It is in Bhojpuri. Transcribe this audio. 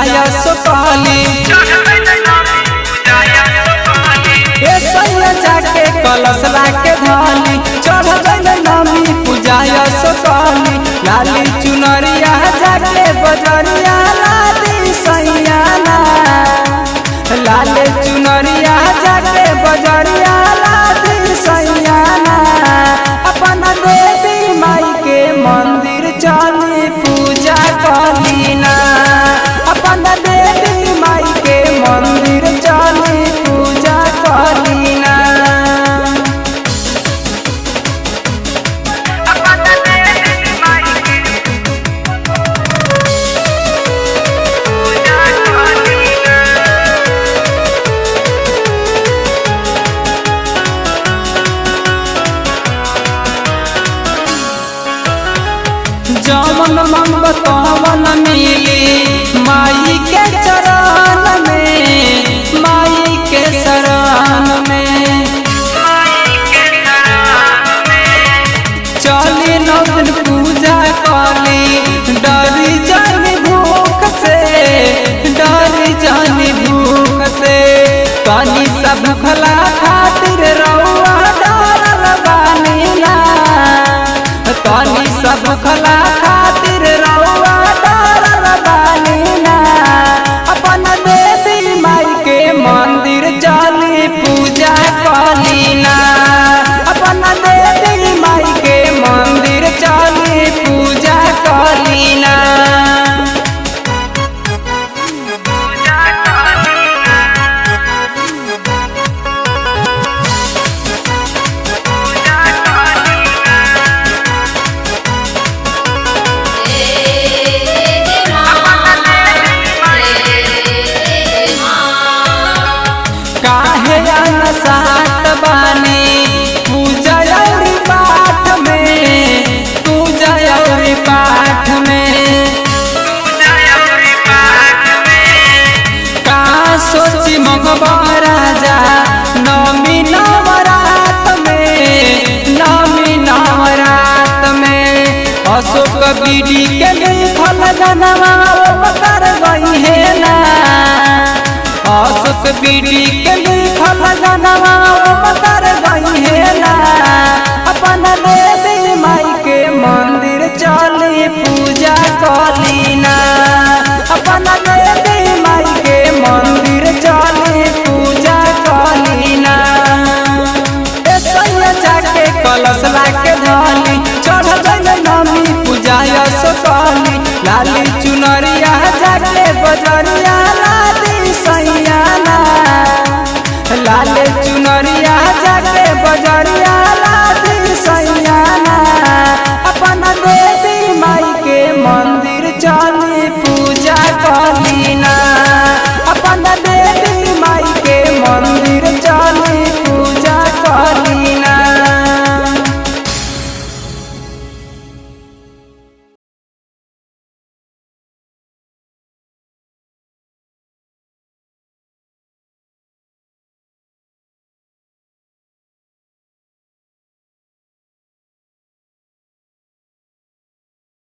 पूजा सोपाली। ए सैया जाके कलश लाके धली, चढ़ गइल नमी पूजा सोपाली। लाली चुनरिया जाके बजरिया लाली सैया ना, लाले चुनरिया जाके बजरिया लाली सैया ना। अपन देवी माई के मंदिर चली पूजा कलीना, अपन देवी माई के मंदिर चली पूजा कलीना। जमन मंग तवन मिली माई के चरण में, माई के शरण में। चली नौ दिन पूजा कली, डरी जानी भूख से, डरी जानी भूख से। तनी सब भला खातिर रउआ डरल बानी ना, तनी सब खला खातिर रउआ डरल बानी ना। अपन देवी माई के मंदिर चली पूजा कलीना, अपन देवी माई के मंदिर चली पूजा कलीना। काहे अनसात बानी पूजा और पाठ में, पूजा और पाठ में। का सोची मंगवा राजा नवमी नवरात में, नवमी नवरात में। अशोक बीडी के लिखल गनवा कर गई है ना, अशोक बीडी के लिखल गनवा कर गई है ना। अपन देवी माई के मंदिर चली पूजा कलीना, अपन देवी माई के मंदिर चली पूजा कलीना। ए सैया जाके कलश लाके धली, चढ़ गइल नमी पूजा सोपाली। लाली चुनरिया जाके बजरिया लाली सैया ना, लाले चुनरिया जाके बजरिया